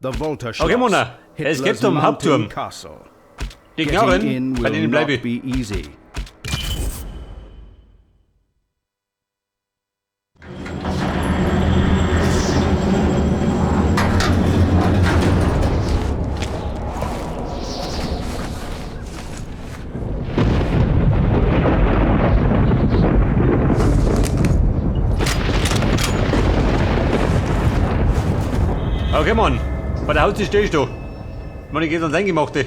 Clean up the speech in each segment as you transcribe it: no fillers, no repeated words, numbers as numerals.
The Volta Okay, Mona. Es Hitler's geht um mountain Hauptturm. castle. Die Getting Knarren, in bei will denen bleibe not ich. be easy. Okay, Mann. Bei der Haustür stehe ich da. Mann, ich gehe ans Eingemachte.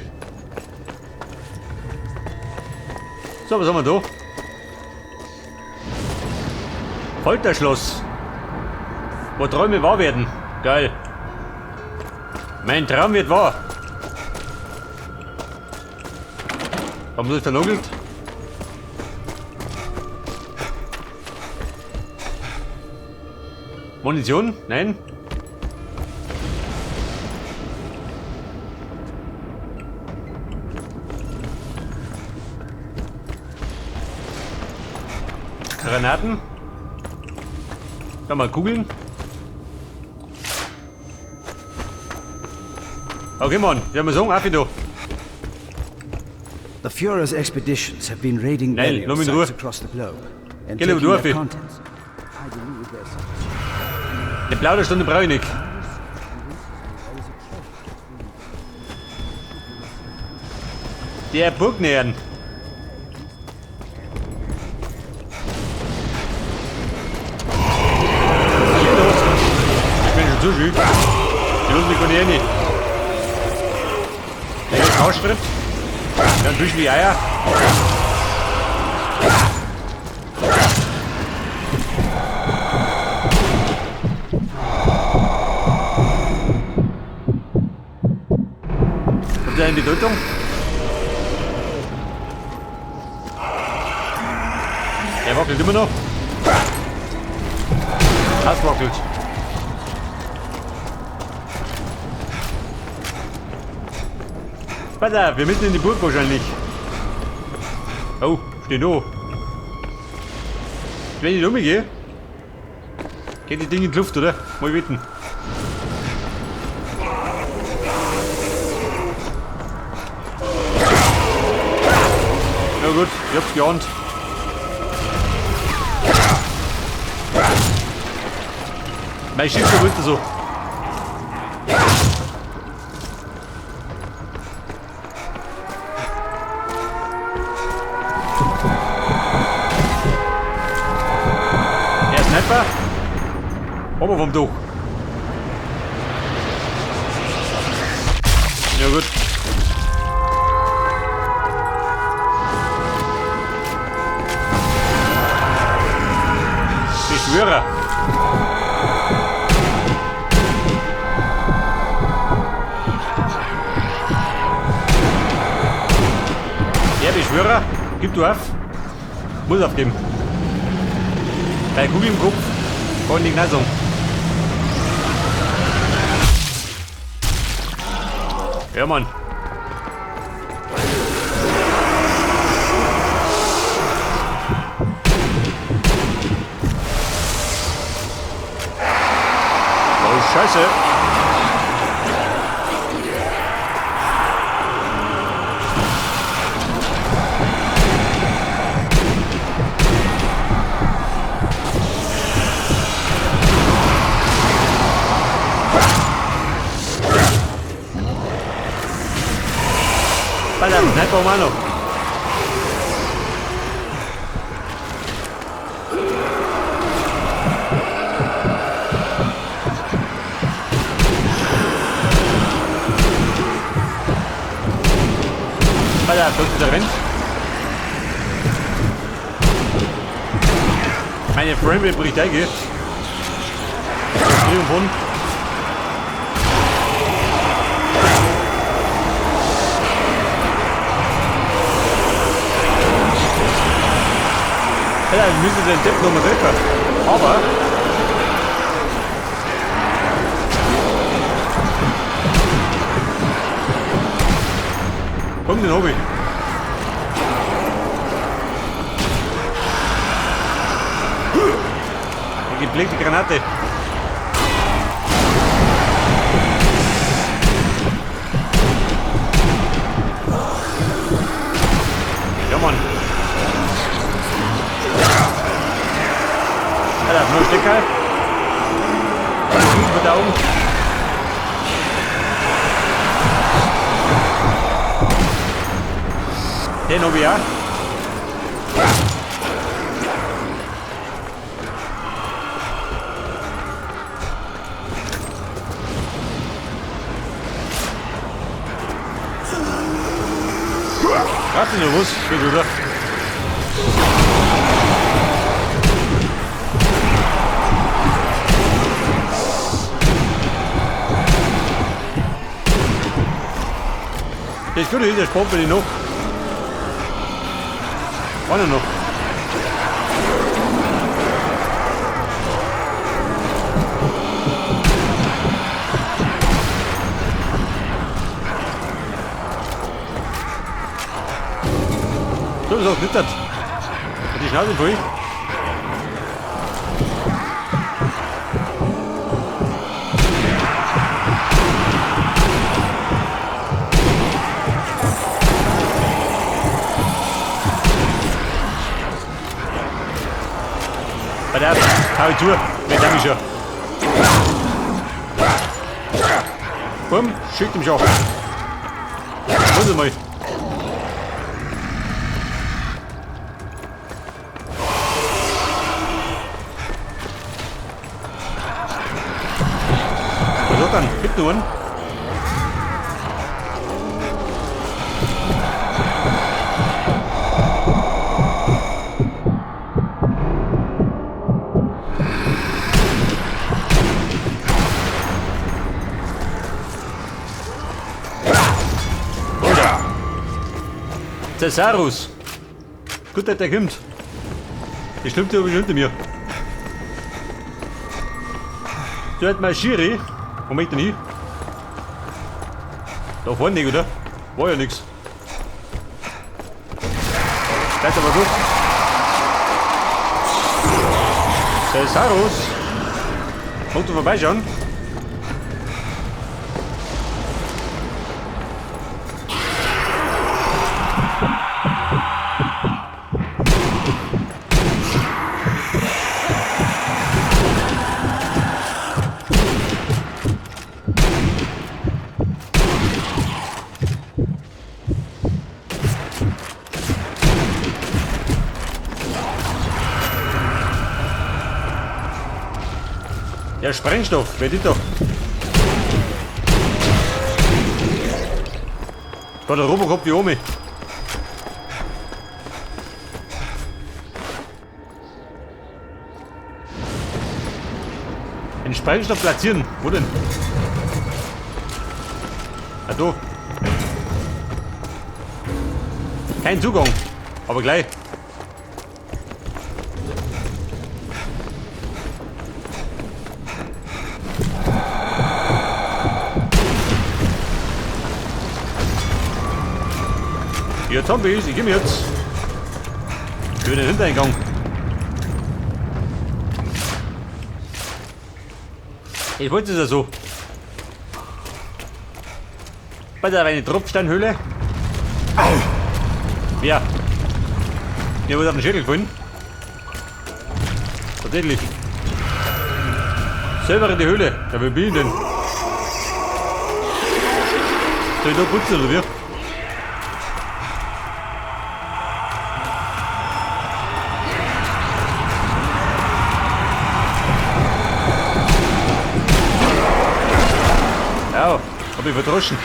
So, was haben wir da? Folterschloss. Wo Träume wahr werden. Geil. Mein Traum wird wahr. Haben sie das vernagelt? Munition? Nein. Granaten. Da mal Kugeln. Okay, Mann. Ich würde mal sagen, auf da. The Führer's expeditions have been raiding Nein, burial lass mich in sites Ruhe. across the globe and Geh lieber taking du, their Affi. contents. I believe there's Eine Plauderstunde brauche ich nicht. Der Burg nähern. Was geht los? Ich bin schon zu schön. Die lassen mich gar nicht rein. Der ist Hausschritt. Ja, ein bisschen wie Eier. Hat das eine Bedeutung? Der wackelt immer noch. Das wackelt. Pass auf, wir müssen in die Burg wahrscheinlich. Oh, steht da. Wenn ich umgehe, geht die Ding in die Luft, oder? Mal wetten. Na gut, ich hab's geahnt. Mein Schiff wollte so. Der Sniper. Oben vom Dach. Ja gut. Beschwörer. Der Beschwörer, gib du auf. Muss aufgeben. Bei Kugel im Kopf kann ich nicht sagen. Ja, Mann. Oh, Scheiße. Pass auf, Sniper auch noch. Pass auf, da ist der rennt. Meine Framerate bricht ein, gell? Triumphon. Ja, wir müssen den Depp nochmal treffen. Aber. Komm, den hab ich. Eine gepflegte Granate. Den hab ich auch. Warte noch was? Geht, oder? Das Gute ist, der spart mir noch. Einer noch. So, das auch glitzert. Hat die Schnauze voll. Bei der hau ich zu. Mit dem ich schon. Bumm, schickt ihm schon. Warte mal. Was hat dann? Gibt nur einen. Cesarus! Gut, dass der kommt. Die Schlimmste habe ich hinter mir. Du halt mal Schiri. Wo möchte ich denn hin? Da vorne nicht, oder? War ja nix. Bleibt aber gut. Cesarus! Kommt du vorbeischauen? Ja, Sprengstoff, wer die da? Da der Robocop wie Omi. Den Sprengstoff platzieren. Wo denn? Ah, da. Kein Zugang. Aber gleich. Ja, Zombies, ich geh mir jetzt. Über den Hintereingang. Ich wollte es ja so. Bei der eine Tropfsteinhöhle. Ja. Mir wurde auf den Schädel gefallen. Tatsächlich. Selber in die Höhle. Ja, wo bin ich denn? Soll ich da putzen oder wie? Ja, hab ich verdroschen.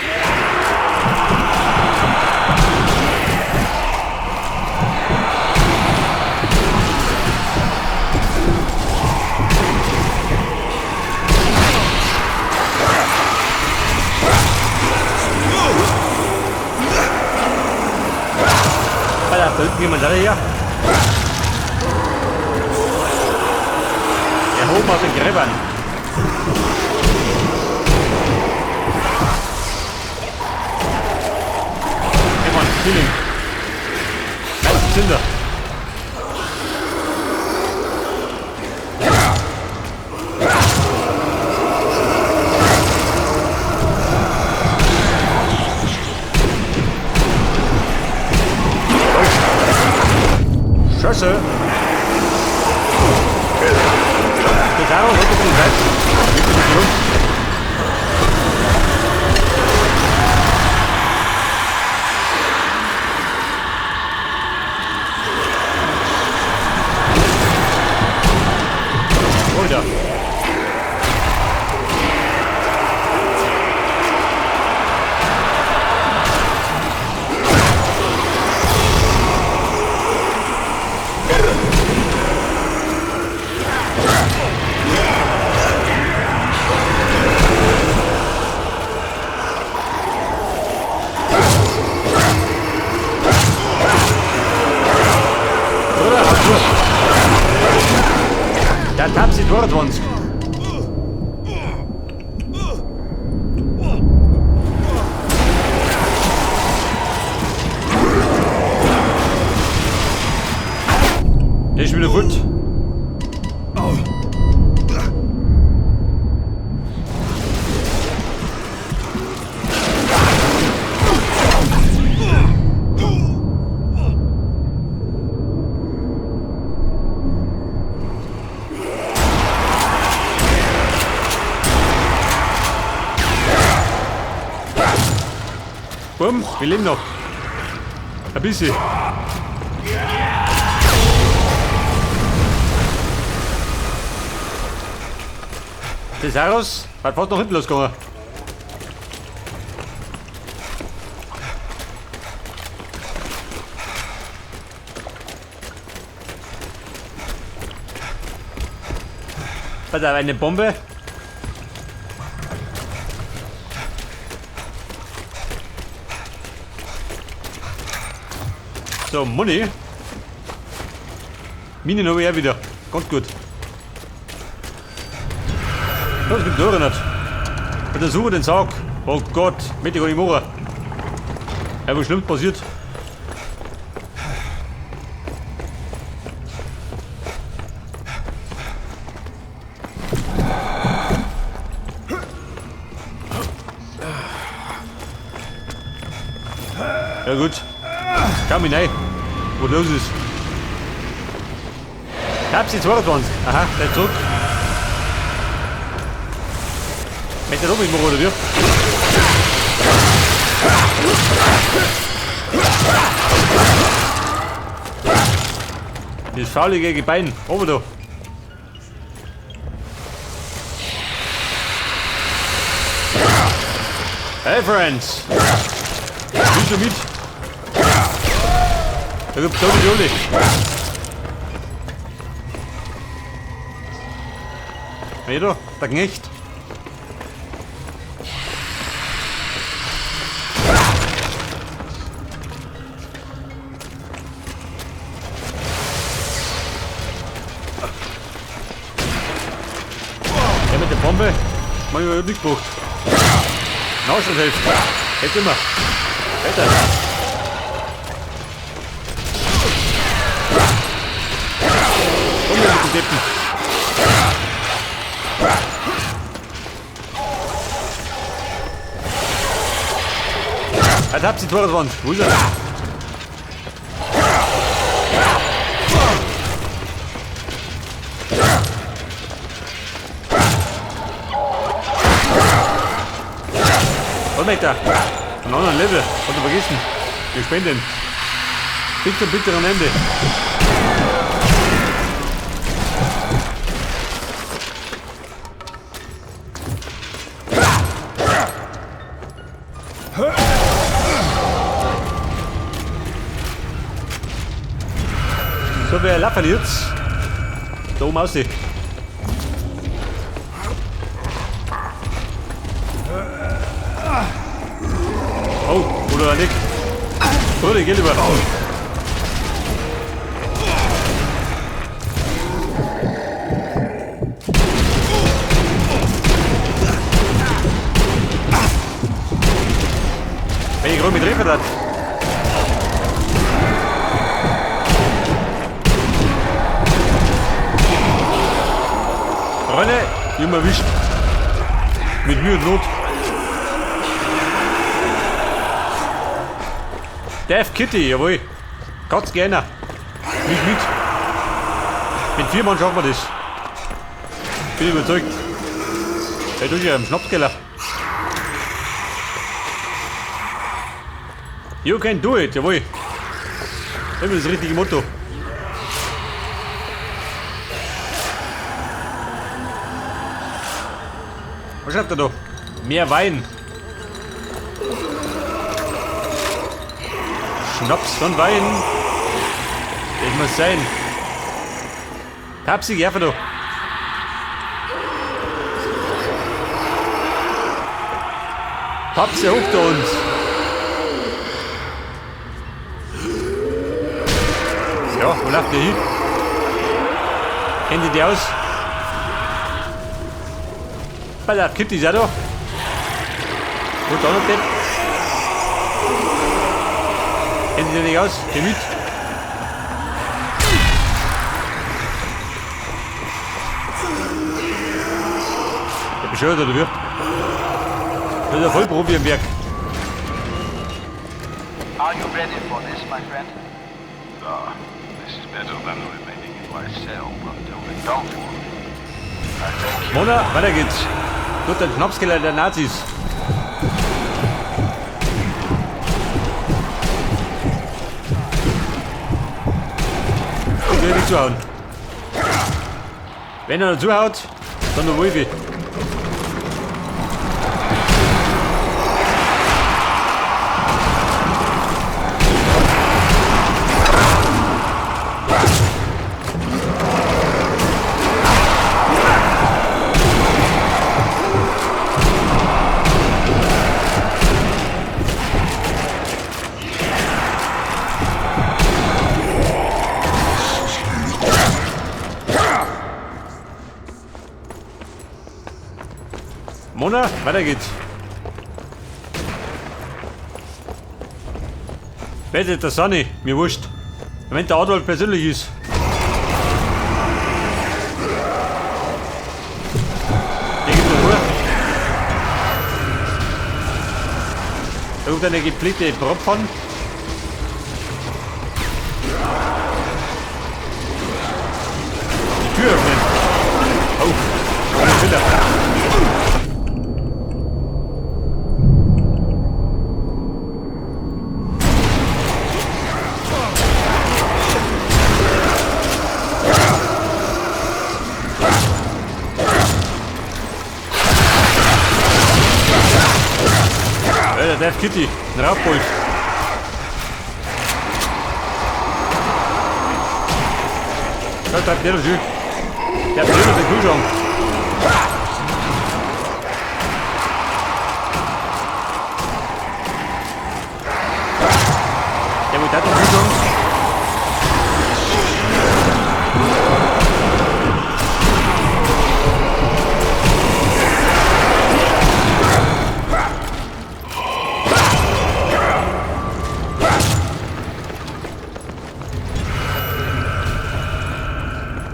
Alter, da hinten jemand her. Erhoben aus den Gräbern. Killing. Nice Zünder. Scheiße. Das auch noch ein bisschen weit. wieder fort. Bumm, wir leben noch. Ein bisschen. Thesaurus hat fast noch hinten losgegangen. Pass auf, eine Bombe. So, Money. Minen habe ich auch wieder. Ganz gut. Was gibt da nicht? Untersuche den Sarg. Oh Gott, mit ich machen. Ja, was schlimm passiert? Ja gut. Komm hinein. Was los ist. Tapsi 22. Aha, der zurück. Mit der oben oder wie? Das faulige Gebein. Oben da. Hey Friends! Bist du mit? Da gibt's da die Jolli. Hey da, der Knecht. Der mit der Bombe, hab ich überhaupt nicht gebraucht. Nachschusshilfe. Hält immer. Weiter. Komm hier mit den Deppen. Jetzt habt ihr die Torwand. Wo ist er? Was meint er? Einen anderen Level. Hat er vergessen. Wir spenden. Bis zum bitteren Ende. So, wer laufen jetzt? Da oben aussieht. Oh, oder nicht? Bruder, geh lieber. Wenn ich gerade mit treffen hat. Freunde, ich hab erwischt. Mit Mühe und Not. Death Kitty, jawohl. Ganz gerne. Mich mit. Mit 4 Mann schaffen wir das. Bin überzeugt. Hey, du ja im Schnapskeller. You can do it, jawohl. Das ist das richtige Motto. Was schreibt er da? Mehr Wein. Schnaps und Wein. Das muss sein. Tapsi, geh da. Tapsi, hoch da uns. Ja, wo läuft der hin? Kennt ihr die aus? Pass auf, Kitty ist auch da. Wo ist der andere Depp? Kennt ihr die nicht aus? Geh mit. bescheuert oder wie? Das ist ein Vollprofi am Werk. Are you ready for this, my friend? Ah, this is better than remaining in my cell until they come for me. I thank you. Mona, weiter geht's. Durch den Schnapskeller der Nazis. Ich will nicht zuhauen. Wenn er zuhaut, dann der Wolfi. Mona, weiter geht's. Wette, der Sonny, mir wurscht. Wenn der Adolf persönlich ist. Der gibt mir Ruhe. Da kommt eine gepflegte Propfan. Die Tür öffnen. Oh, wieder. Der Death Kitty, ein Raubwolf. Da treibt der schön. Der hat den Kühlschrank. Der wo der den Kühlschrank?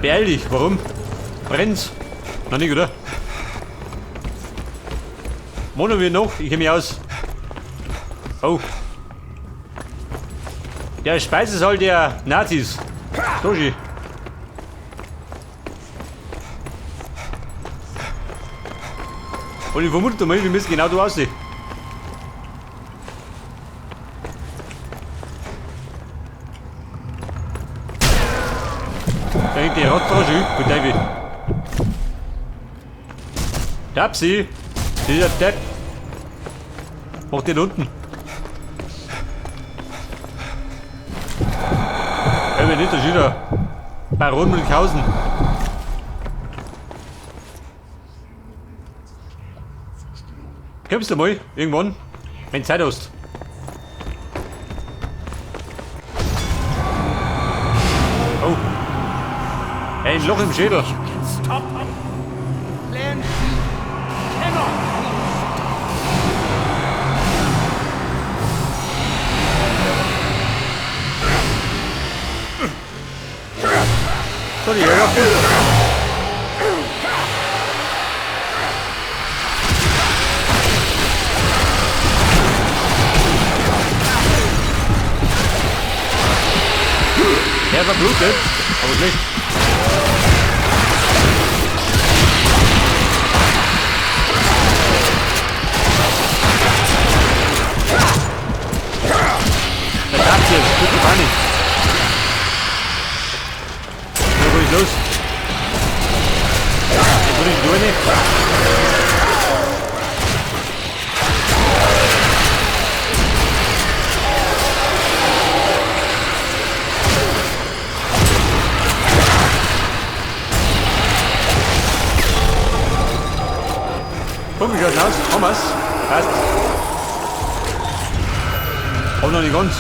Beeil dich, warum? Brennt's? Noch nicht, oder? Mono wir noch, ich kenn mich aus. Oh. Der Speisesaal der Nazis. Toshi. Und ich vermute mal, wir müssen genau da aussehen. Da hängt die Rottasche, gut, David. Tapsi! Dieser Depp! Mach den unten! Hör mir nicht, da steht da. Baron Münchhausen. Kommst du mal irgendwann, wenn Zeit hast. Oh. Ein Loch im Schädel. So, die Jäger. Der verblutet, aber schlecht. Der Taxi ist gute Panik. Ja, wo ist los? Jetzt bin ich durch. Komm, wie schaut's aus? Haben wir's? Passt. Aber noch nicht ganz.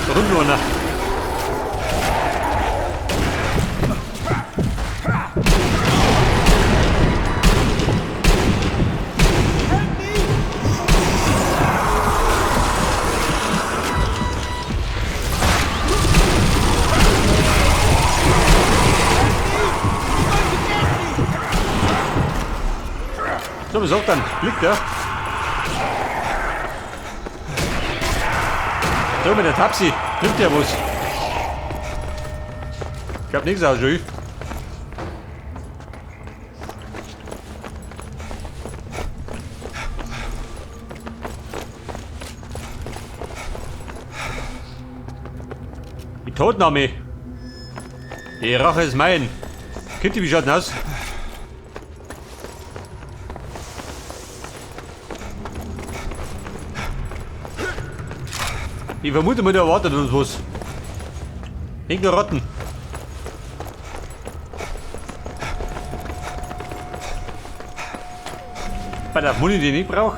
Da kommt noch einer. So, was sagt dann? Liegt der? So, mit der Tapsi. Nimmt der was? Ich hab nichts aus, Jules. Die Totenarmee. Die Rache ist mein. Kitty, wie schaut denn aus? Ich vermute mal, der erwartet uns was. Irgendeine Rotten. Bei der Muni, die ich nicht brauche.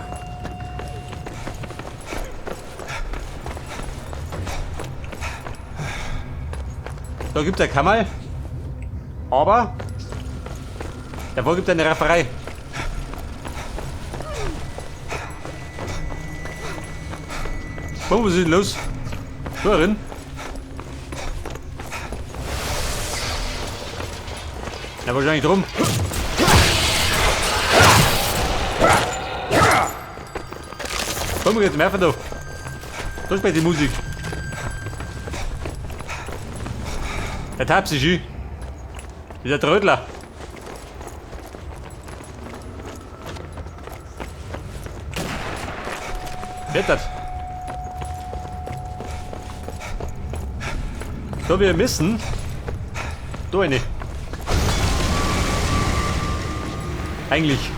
Da gibt es eine Kammer. Aber davor gibt es eine Rafferei. Oh, was ist denn los? Da drin. Ja, wahrscheinlich drum. Komm, wir jetzt mehr von da. Da spielt die Musik. Der Tapsi schön. Dieser Trödler. Klettert. So, wir müssen da rein. Eigentlich.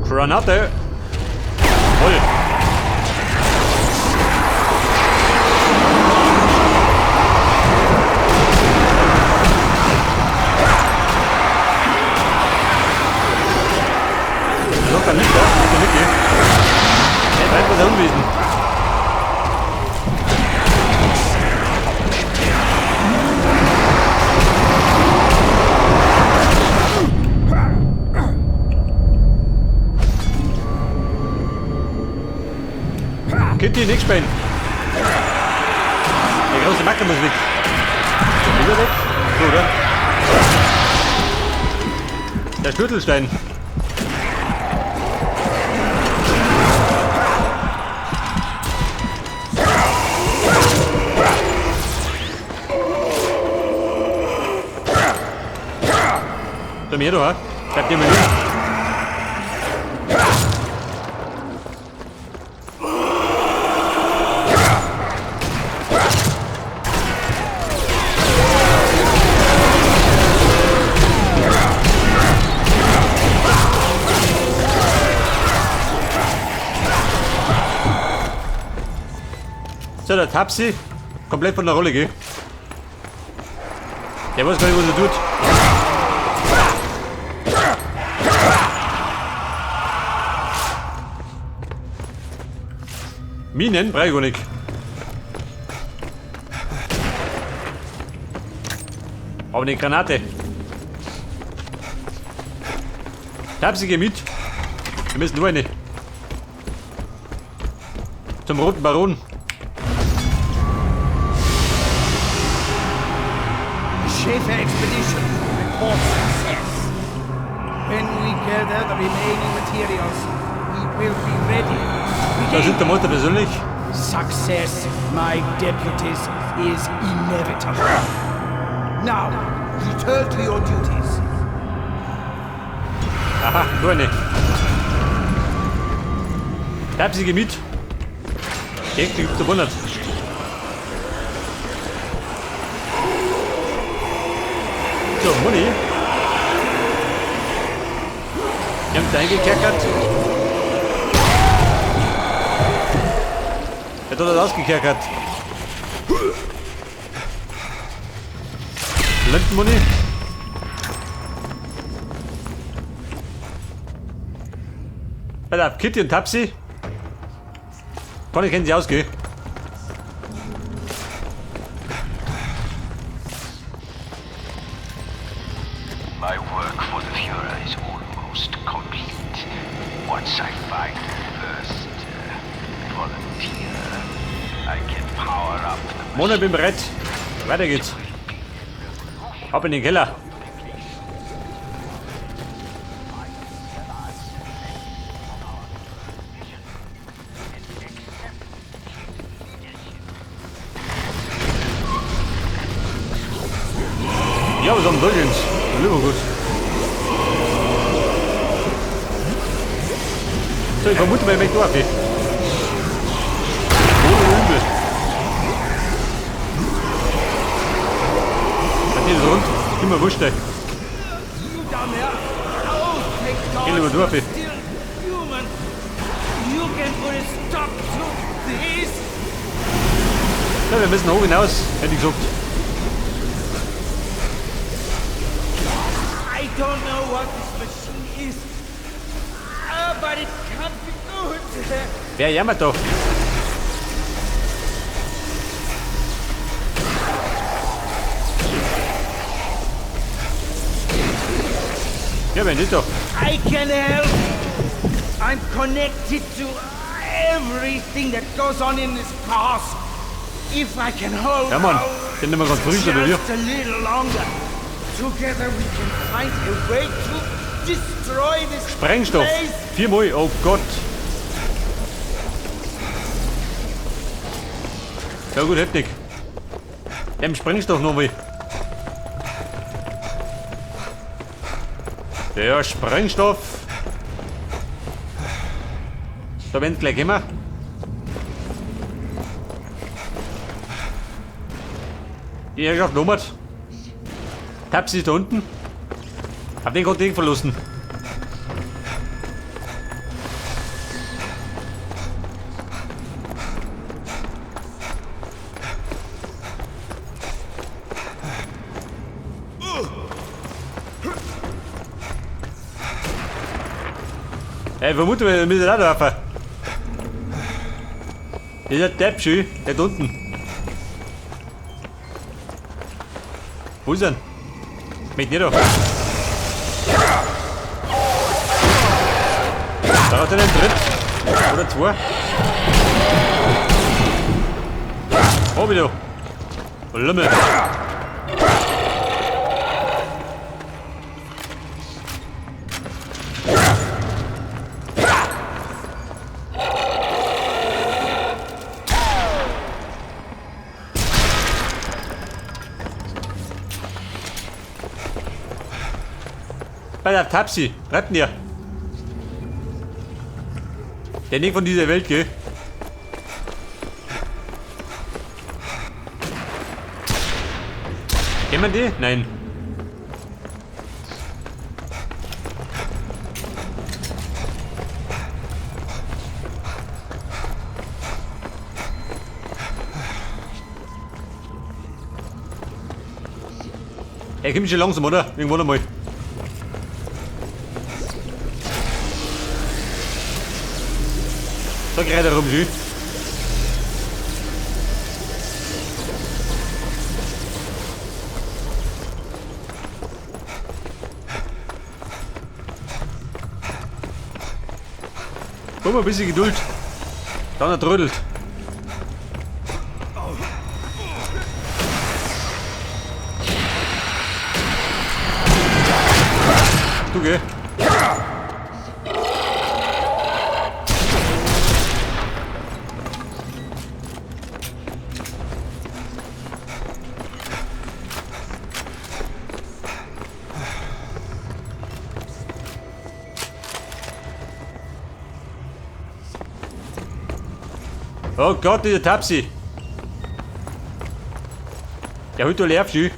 Granate! Voll! Das ist doch nicht da, der Mickey. Er bleibt bei der Unwesen. Kitty, nicht spielen. Der große Macke muss weg. Ist er weg? So, oder? Der Schlüsselstein. Komm her, du, ha? Bleib dir mal liegen. der Tapsi komplett von der Rolle, gell? Der weiß gar nicht, was er tut. Minen brauche ich gar nicht. Aber eine Granate. Tapsi, geh mit. Wir müssen nur eine. Zum Roten Baron. The Schaefer expedition reports success. When we gather the remaining materials, we will be ready. Da sind der Monster persönlich. Success, my deputies, is inevitable. Now, return to your duties. Aha, nur eine. Tapsi, geh mit. Echt, die gibt's doch nicht. So, Muni. Die haben da eingekerkert. Der hat das ausgekerkert. Lendenmuni. Pass auf, Kitty und Tapsi. Conny kennen sie aus, gell? My work for the Führer is almost complete. Once I find the first volunteer, I can power up the Mona, bin bereit. Weiter geht's. Ab in den Keller. Ja, was haben wir denn? Lieber gut. So, ich vermute mal, ich möchte auch. Oh, übel. Das ist rund. Immer wurscht, ey. Geh lieber durch. Ja, wir müssen hoch hinaus, hätte ich gesagt. I don't know what this machine is, but it can't be good. Wer jammert doch? Ja, wenn nicht doch. I can help. I'm connected to everything that goes on in this cask. If I can hold Ja, Mann. out Den nehmen wir ganz frisch, oder wie? just a little longer. Together we can find a way to destroy this Sprengstoff. place. Viermal. Oh Gott. Ja gut, heftig. Dem Sprengstoff nochmal. Der Sprengstoff. Da werden gleich kommen. Die Herrschaft nummert. Tapsi ist da unten. Hab den Kontakt verlassen. Ey, vermute, wir müssen da drauf. Dieser Depp, schön, der da unten. Wo ist er? Mit dir doch. Da hat er einen Tritt. Oder zwei. Oh, wieder. Lümmel. Bei der Tapsi, bleibt denn der? Nicht von dieser Welt, gell? Kennt man die? Nein. kommt schon langsam, oder? Irgendwann einmal. Da geht er rum, schön. Hol mal ein bisschen Geduld. Dann er trödelt. Du geh. Oh Gott, dieser Tapsi. Der holt doch leer, schön.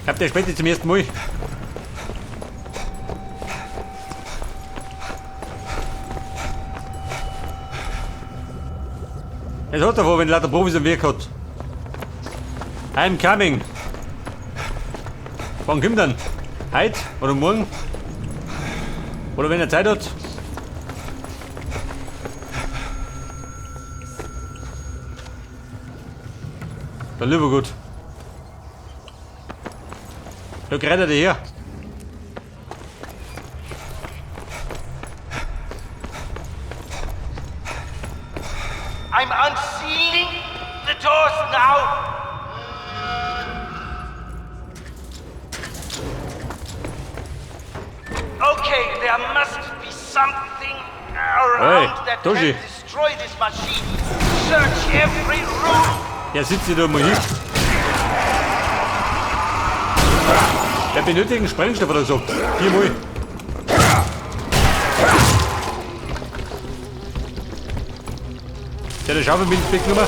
Ich hab der später zum ersten Mal. Es hat davor, wenn lauter Profis am Werk hat. I'm coming. Wann kommt dann? Heute oder morgen? Oder wenn er Zeit hat? Dann lieber gut. Da geht er her. I'm unsealing the doors now. Okay, there must be something around Hey, that can Toshi. destroy this machine. Search every room. Der sitzt hier da mal hin. Der benötigt einen Sprengstoff oder so. Viermal. Der hat eine Schaufel mit ins Bett genommen.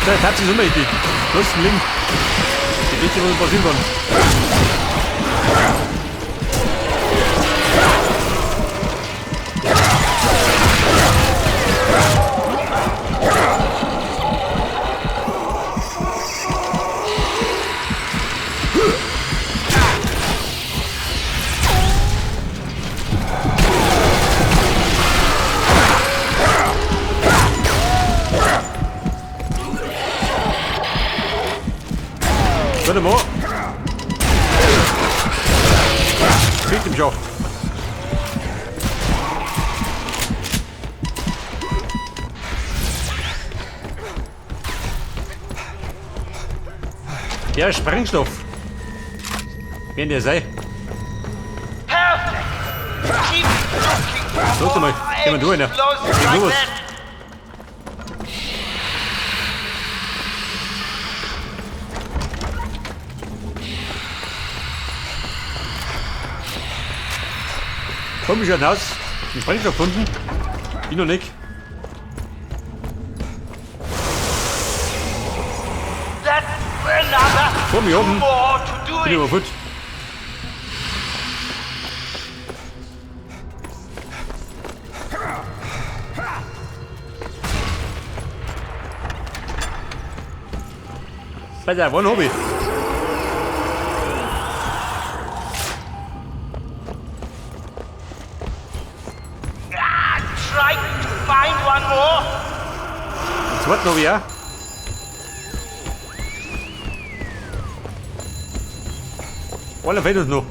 So, jetzt hat sie immer die Lass ihn liegen. Die Bitte, was passieren kann. Warte mal. Kriegt ihm schon. Der Sprengstoff. Wenn der sei. Perfect. Keep looking for Los mal, more geh mal du einer. explosives Geh like los. that. Komm schon raus. Den Sprengstoff gefunden. Ich noch nicht. Komm hier oben. Bin ich aber fort. Pass auf, einen hab ich. Try to find one more. Den zweiten hab ich auch. Einer fehlt uns noch.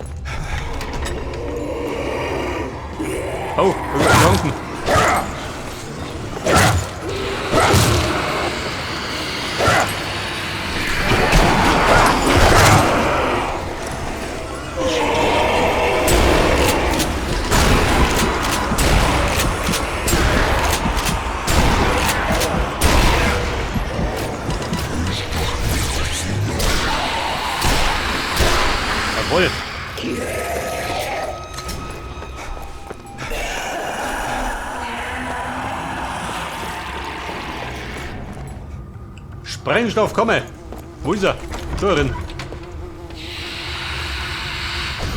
Oh, da gibt's Kranken. Jawohl. Sprengstoff, komme! Wo ist er? Da drin.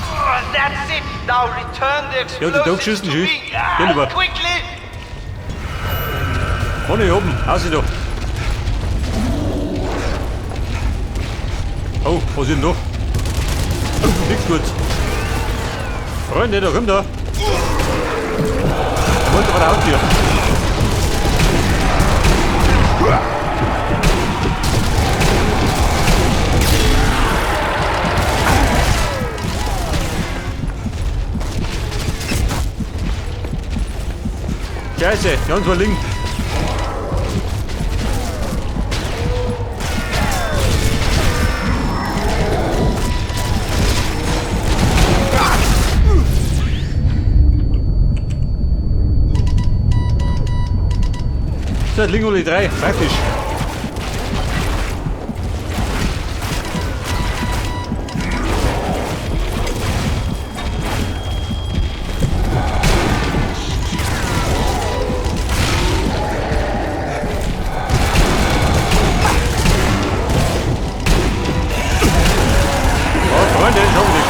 Oh, that's it. Now return the Ja, die da explosives geschissen, to schön. me. Geh lieber. Quickly. Vorne hier oben, aussieht da. Oh, was ist denn da? Nichts gut. Freunde, da kommt er. Runter vor der Haustür. Scheiße, ganz mal liegen. So, jetzt liegen alle drei, praktisch. Oh, Freunde, schauen wir.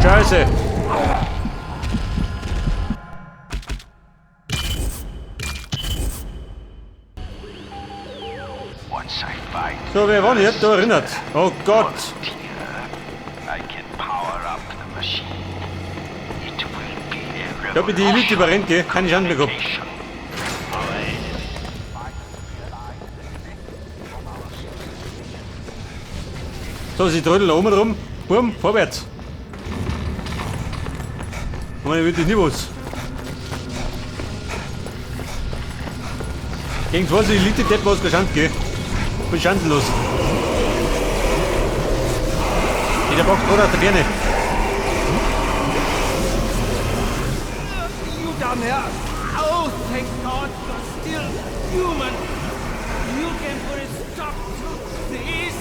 Scheiße! So, wer war denn jetzt da erinnert? Oh Gott! Ich hab die Elite überrennt, gell? Keine Chance mehr gehabt. So, sie trödeln da oben rum. Bumm, vorwärts. Ich meine, wirklich nie was. Gegen 20 Elite-Deppen was keine Chance, gell? Bin chancenlos. Jeder bockt gerade aus der Ferne. You down there! Oh, thank God you're still human! You can put a stop to this!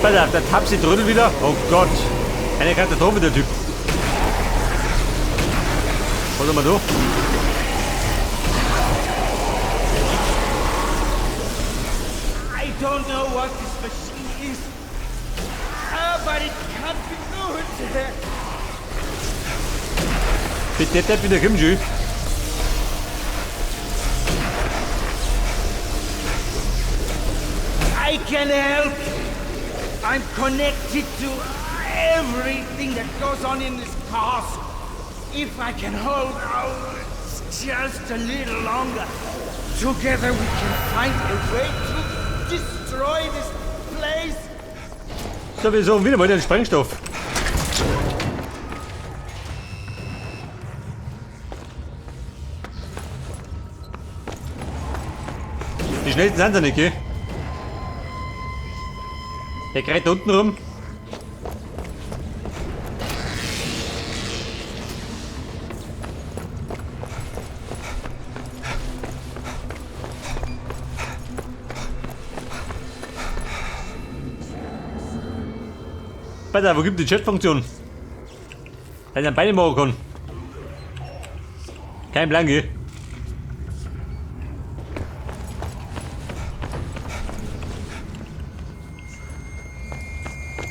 Pass auf, der Tapsi trödelt wieder. Oh Gott. Eine Katastrophe, der Typ. Was haben wir da? I don't know what this machine is, but it can't be good. Bitte der Depp wieder kommt schon. I can help. I'm connected to everything that goes on in this castle. If I can hold out just a little longer, together we can find a way to destroy this place. So, wir suchen wieder mal den Sprengstoff. Die schnellsten sind sie nicht, gell? Der kräht da unten rum. Pass auf, wo gibt die Chat-Funktion? Dass ich am Beine machen kann. Kein Plan, gell?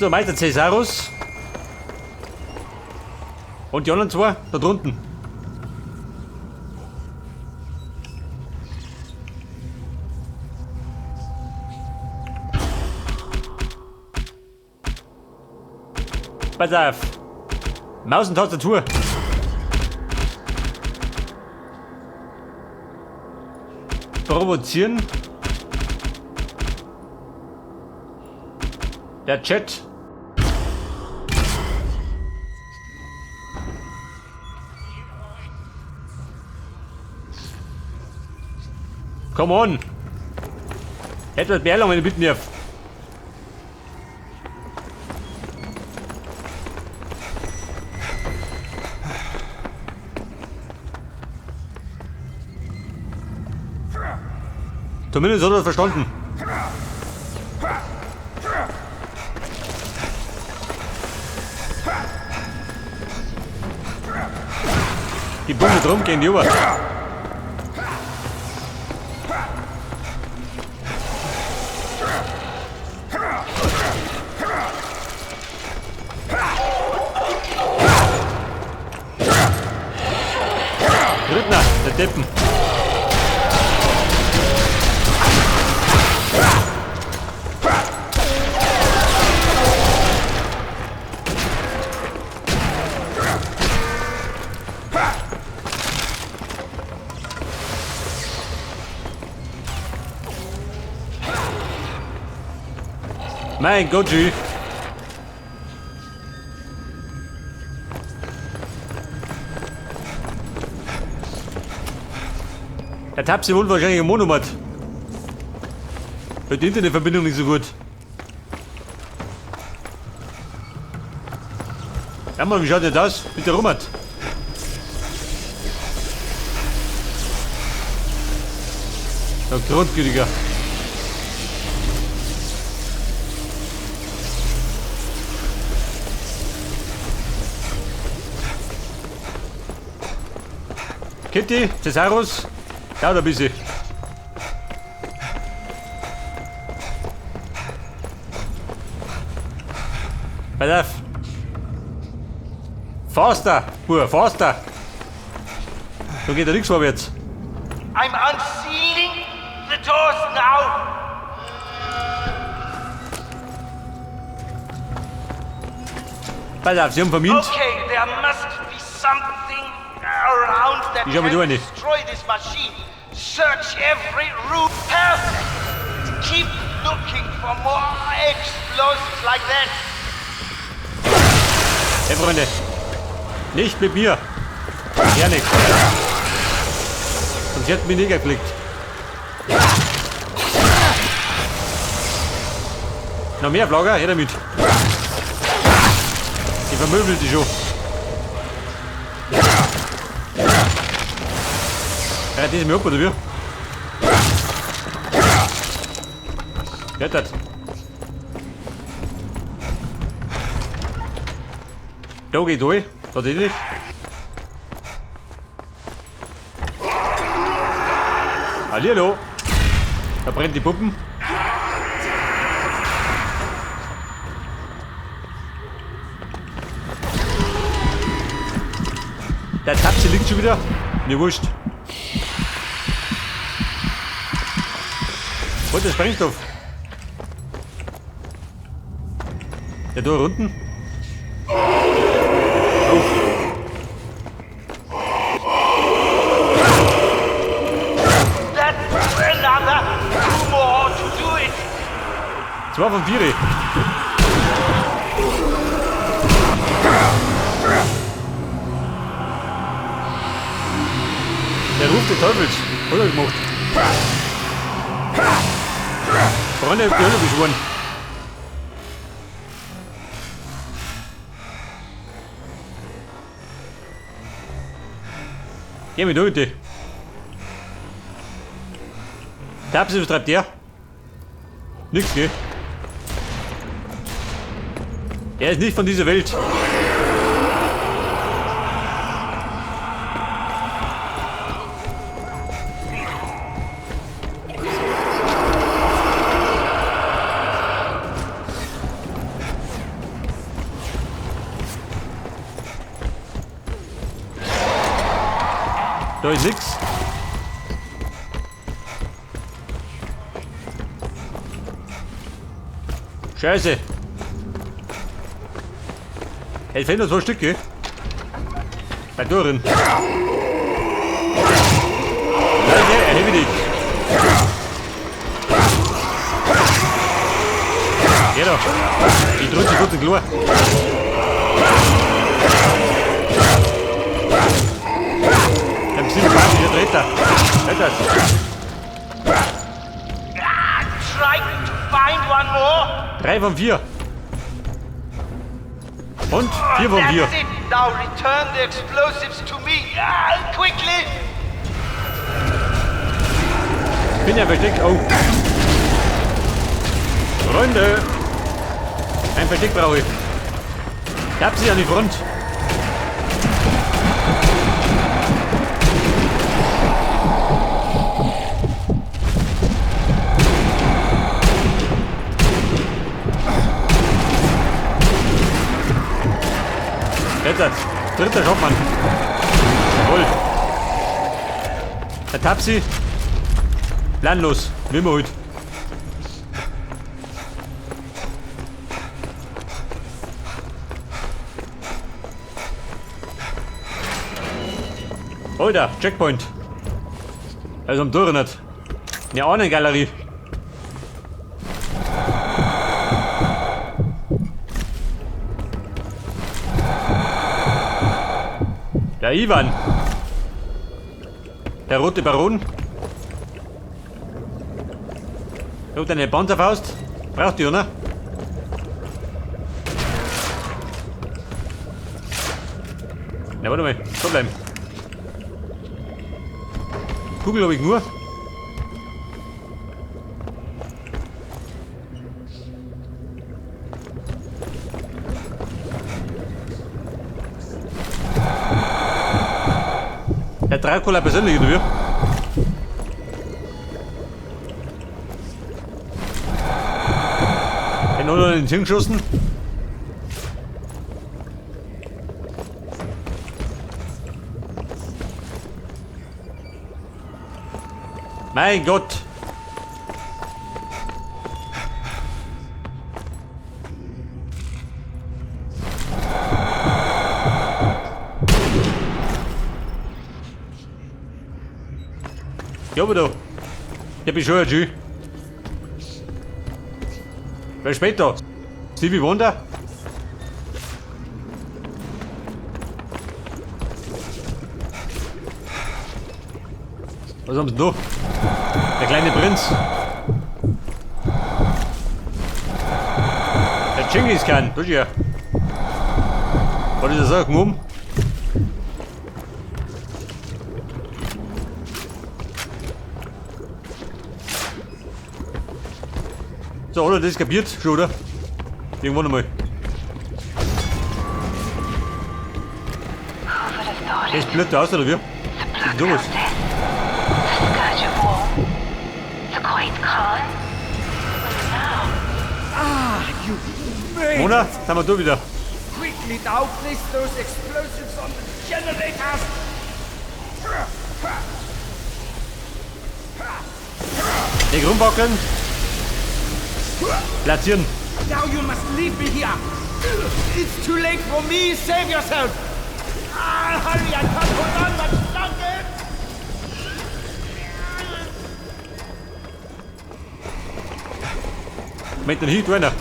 So, Meister Cäsarus. Und die anderen zwei da drunten. Pass auf. Maus und Tastatur. Provozieren. Der Chat. Come on. Etwas mehr lang, wenn ich bitten darf. Zumindest hat er es verstanden. Die Bunde drum gehen die über. Rüttner, der Deppen. Mein Gott, G. Der Tapsi wohnt wahrscheinlich im Monomat. Weil die Internetverbindung nicht so gut. Ja Mann, wie schaut denn das mit der Rummert? Der Grundgütiger. Kitty, Cesarus, dauert ein bisschen. Pass auf. Faster, Bub, faster. Da geht ja nichts vorwärts. I'm unsealing the doors now. Pass auf, sie haben vermint. Okay, there must be something around that Ich hab mich can durch. destroy this machine. Search every room. Perfect. Keep looking for more explosives like that. Hey Freunde, nicht mit mir. Ja nicht. Sonst hätten mich nicht geklickt. Noch mehr Vlogger? Her damit. Ich vermöbel die schon. Ja, das ist mir ab, oder wie? Wer hat das? Da geht durch, tatsächlich. Hallihallo. Da brennt die Puppen. Der Tapsi liegt schon wieder. Mir wurscht. Und der Sprengstoff. Der da unten. Oh. That's another 2 more to do it. 2 von 4. Der Ruf des Teufels. Hat er gemacht. Freunde, ich hab die Hölle beschworen. Geh mit durch, bitte. Tapsi, was treibt der? Nix, gell? Er ist nicht von dieser Welt. Da ist nix. Scheiße. Hey, es fehlen noch 2 Stücke. Bei Dorin. Leute, erhebe dich. Geh doch. Ich drück sie kurz in den Klo. Ein sympathischer Treter. Halt das. Try to find one more. 3 von 4. Und 4 von 4. That's it. Now return the explosives to me. Quickly. Bin ja versteckt. Oh. Freunde. Ein Versteck brauche ich. Ich hab sie an die Front. Dritter schafft man. Jawohl. Der Tapsi. Planlos. Wie immer halt. Alter, Checkpoint. Also am Tor nicht. Eine Ahnengalerie. Der Ivan. Der rote Baron. Hat eine Panzerfaust. Braucht die, oder? Na, warte mal. So bleiben. Kugel habe ich nur. Der Dracula persönlich, oder wie? Den hat er in den Hirn geschossen. Mein Gott! Ja, aber da. Ich bin schon ein G. Wer spät da? Stevie Wonder? Was haben sie denn da? Der kleine Prinz. Der Dschingis Khan. Da ist er. Was ist das auch? Um? So, oder? Das ist kapiert schon, oder? Irgendwann einmal. Das blöd aus, oder wie? Du was? Mona, sind wir da wieder. Quickly now place those explosives on the generators. Nicht rumwackeln. Platzieren. Now you must leave me here. It's too late for me. Save yourself. Ah, hurry, I can't hold on much longer. Mit dem Heat, einer.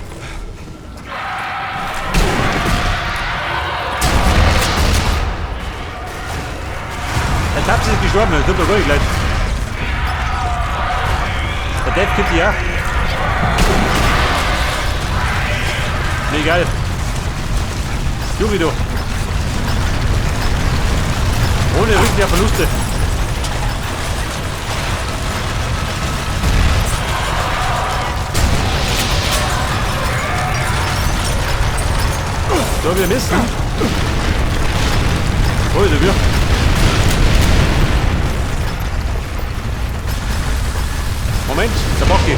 Der Tapsi ist gestorben, das tut mir gar nicht leid. Der Dev gibt ja. Nee, egal. Juri, du. Ohne Rückkehr Verluste. So, wir müssen. Oh, ist er wieder. Moment, der Bocki.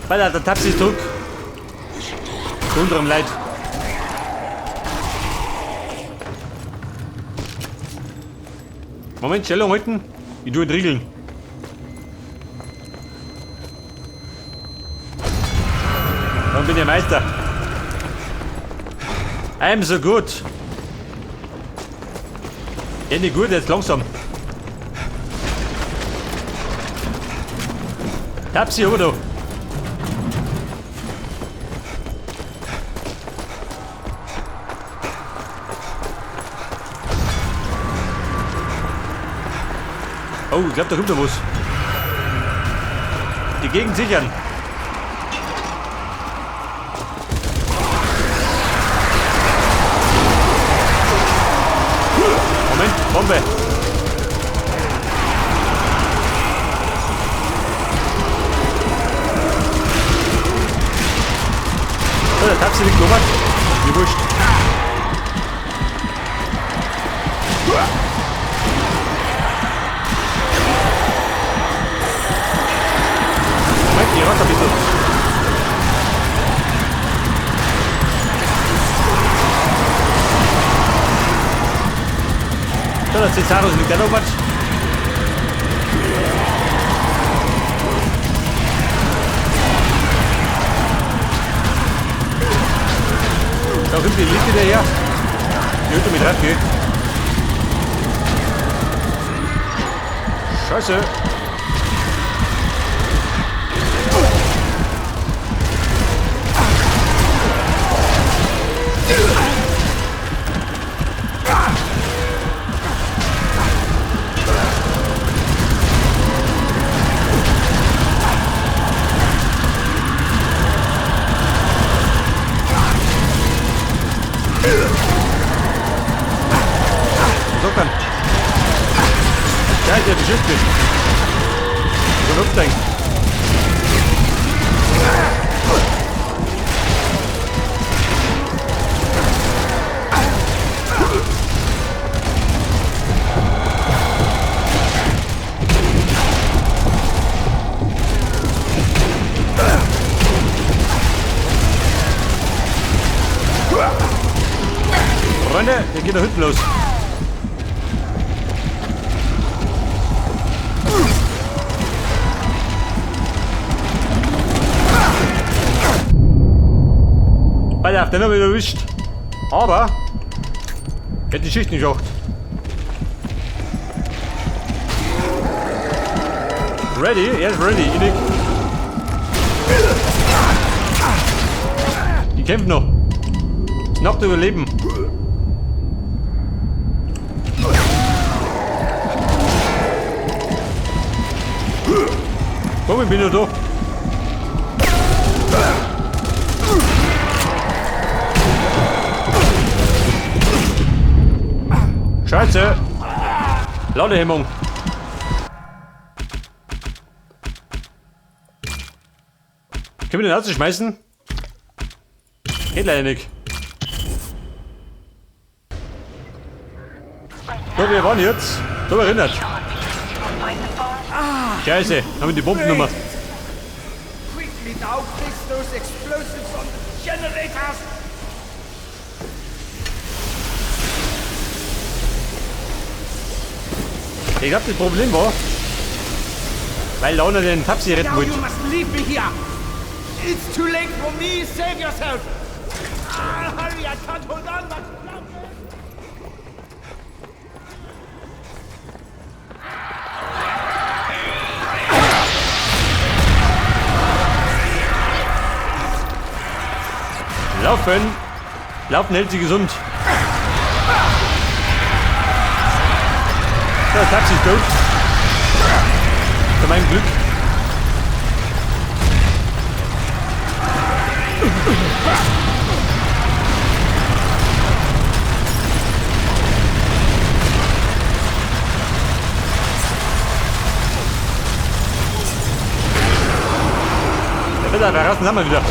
Weiter, der Tapsi ist zurück. Zu unserem Leid. Moment, Stellung halten. Ich tue entriegeln. Dann bin ich Meister. I'm so good. Ja, nicht gut, jetzt langsam. Tapsi, oder? Oh, ich glaub, da kommt noch was. Die Gegend sichern. Moment, Bombe. So, der Tapsi liegt oben. Mir wurscht. Moment, ich raus ein bisschen. So, der Cesarus liegt auch noch was. Da kommt die Elite daher. Die hört mit drauf, gell? Scheiße. Was sagt er? Scheiße, der beschützt mich. Ich kann umsteigen. Freunde, der geht da hinten los. Pass auf, den hab ich erwischt. Aber er hat die Schicht nicht geschafft. Ready? Er ist ready. Ich nicht. Ich kämpfe noch. Noch überleben. Komm, ich bin noch da. Scheiße! Ladehemmung! Können wir den rausschmeißen? Geht leider nicht. So, wir waren jetzt. So erinnert. Scheiße, haben wir die Bombennummer. Quickly now, place those explosives on the generators. Ich glaub, das Problem war, weil Lana den Tapsi retten wollte. you must leave me here. It's too late for me. Save yourself. Ah, hurry, I can't hold on much longer. Laufen! Laufen hält sie gesund. Der Taxi ist tot. Zu meinem Glück. Der Wetter, da rasten haben wir wieder.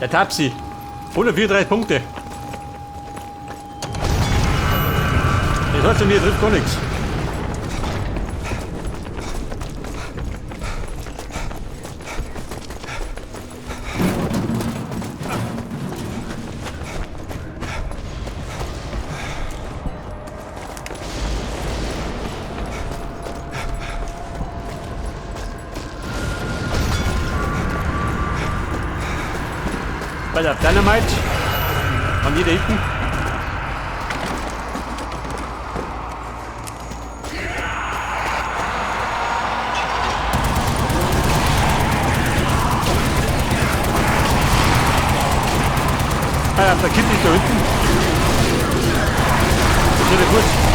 Der Tapsi. 134 Punkte. Das hat schon hier trifft gar nichts. Bei der Dynamite. Haben die da hinten? Ah, der Kind ist da hinten. Das ist ja gut.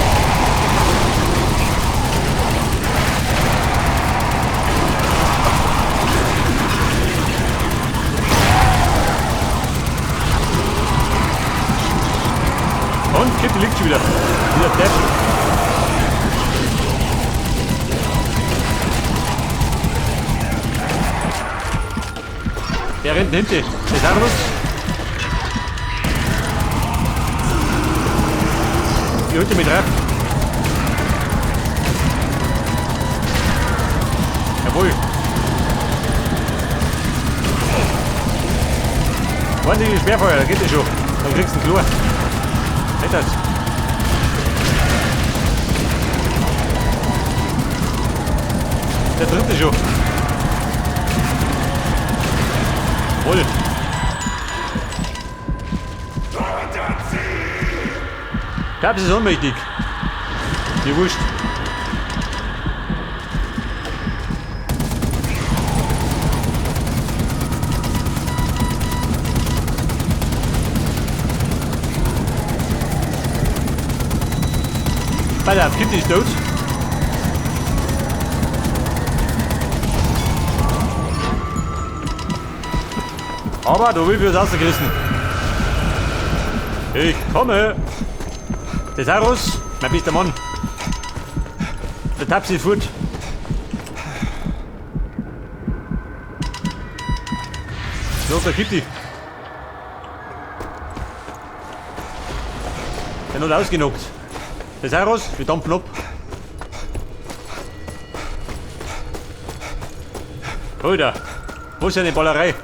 Und Kitty liegt schon wieder. Wieder Depp. Wer rennt denn hinten? Cesarus? Die holt mit rein. Jawohl. Ordentliches Schwerfeuer, da geht das schon. Dann kriegst du einen Chlor. Nicht das. Der dritte schon. Jawohl. Tabs ist ohnmächtig. Mir wurscht. Pass auf, Kitty ist tot. Aber du willst was rausgerissen. Ich komme. Cesarus, mein bester Mann. Der Tapsi ist fort. So, der Kitty. Der hat ausgenockt. Cesarus, wir dampfen ab. Alter, wo ist denn die Ballerei?